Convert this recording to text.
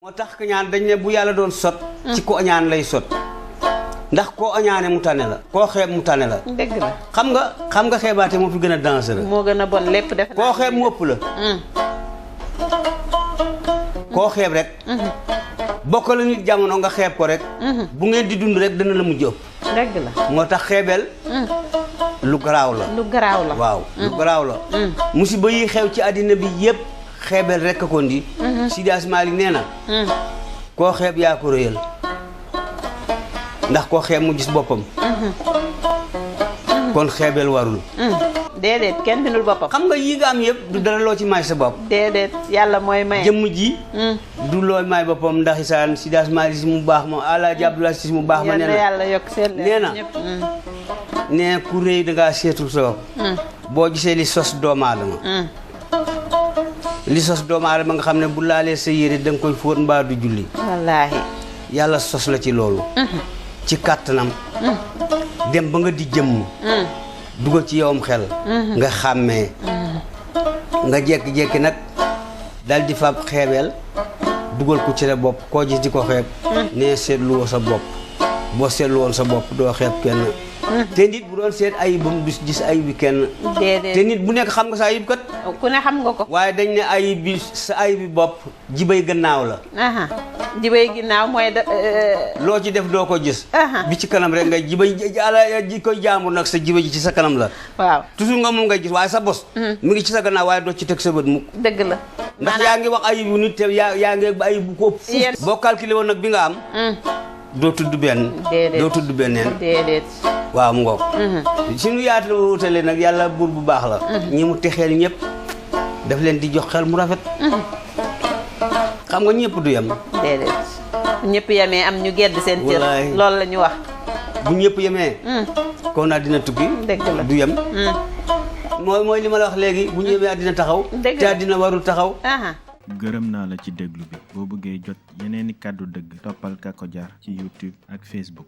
moo tax ko ñaan dañ ne bu yàlla doon sot ci ko ñaan lay sot ndax koo añaane mu tane la koo xeeb mu tane la. dëgg la xam nga xeebaate moo fi gën a dangereux. moo gën a bon lépp def koo xeeb mu ëpp la. koo xeeb rek. bokk la nit jamono nga xeeb ko rek. bu ngeen di dund rek dana la mujj ëpp. dëgg la moo tax xeebel. lu garaaw la. lu garaaw la waaw lu garaaw la. musiba yi xew ci àddina bi yépp xeebel rek a ko ndi. Seydi Hadji Malick nee na. koo xeeb yaa ko rëyal. ndax koo xeeb mu gis boppam. kon xeebel warul. déedéet kenn bindul boppam. xam nga yi nga am yëpp du dara loo ci may sa bopp. déedéet yàlla mooy may. jëmm ji. du looy may boppam ndax isaan Seydi Hadji Malick mu baax ma Alaaji Abdou Aziz mu baax ma. nee na yàlla yokk seen nee na nee ku rëy dangaa seetul sa bopp. boo gisee li sos doomu aadama. li sos doomu aadama nga xam ne bu laalee sa yére da nga koy fóot mbaa du julli. wallaahi. yàlla sos la ci loolu. ci kàttanam. dem ba nga di jëmm. dugal ci yowam xel. nga xàmmee. nga jékki-jékki nag dal di fab xeebeel dugal ko ci la bopp koo gis di ko xeeb. nee seetlu woo sa bopp boo seetlu woon sa bopp doo xeeb kenn. te nit bu doon seet ayibam du gis ayib bi kenn. déedéet te nit bu nekk xam nga sa ayib kat. ku ne xam nga ko. waaye dañ ne ayib bi sa ayib bi bopp jibay gannaaw la. jibay ginnaaw mooy loo ci def doo ko gis. bi ci kanam rek ngay jibay ala ji koy jaambur nag sa jibay ji ci sa kanam la. waaw toujours nga moom ngay gis waaye sa bos. mu ngi ci sa gannaaw waaye doo ci teg sa bët mukk. dëgg la. ndax yaa ngi wax ayib yu nit te yaa ngi ayib bu ko ëpp. boo calculé woon nag bi nga am. doo tudd benn. déedéet doo tudd benneen. déedéet. waaw mu ngoog. suñu yaatu wutale nag yàlla buur bu baax la. ñi mu texeel ñëpp daf leen di jox xel mu rafet. xam nga ñëpp du yem. déedéet ñëpp yemee am ñu gedd seen cër. wallaay loolu la ñu wax. bu ñëpp yemee. kon naa dina tukki. dëgg la du yem. mooy li ma la wax léegi bu ñu yemee àddina taxaw. dëgg te àddina warul taxaw. gërëm naa la ci déglu bi boo bëggee jot yeneeni kàddu dëgg toppal Kako Jar ci YouTube ak Facebook.